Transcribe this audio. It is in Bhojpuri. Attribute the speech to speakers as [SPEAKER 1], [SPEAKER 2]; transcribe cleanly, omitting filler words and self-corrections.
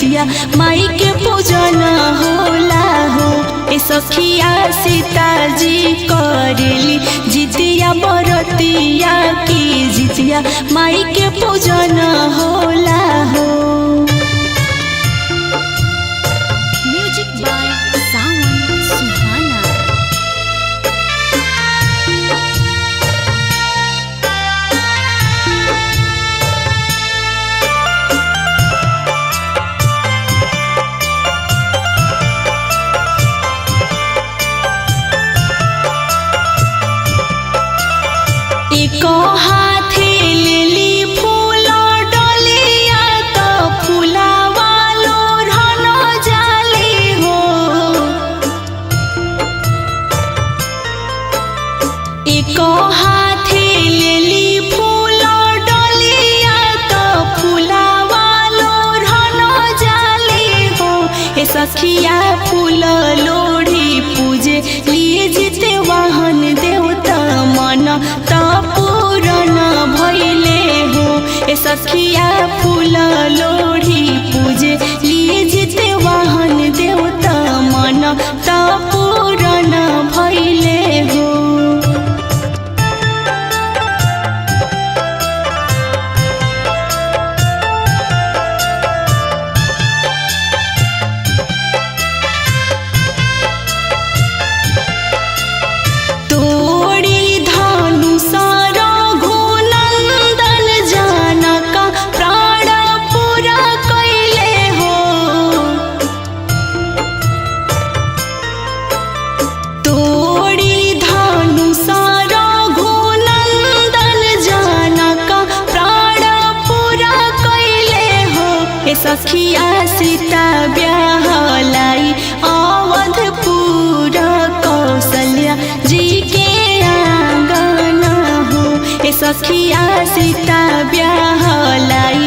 [SPEAKER 1] जितिया माई के पूजन होला हो। ए सखिया सीता जी करेली जितिया बरतिया की जितिया माई के पूजन होला हो।
[SPEAKER 2] म्यूजिक बाय सावन सुहाना।
[SPEAKER 1] एक हाथे लेली फूल डलिया त फूलावा लोढ़न जाली हो। एक हाथे लेली फूल डलिया त फूलावा लोढ़न जाली हो। ए सखिया फूल लोढ़ी पूजे लिए जिते वाहन देवता मन त पूरन भइले हो। ए सखिया फूल लोढ़ी पूजे लिए जिते वाहन देवता मन त पूरन भइले हो। तोड़ी धनुष रघुनंदन जानक प्राण पूरा कैले हो। तोड़ी धनुष रघुनंदन जानक प्राण पूरा कैले हो। ए सखिया सीता ब्याहलाई अवधपुर कौशल्या जी के आंगन हो। ए सखिया सीता ब्याहलाई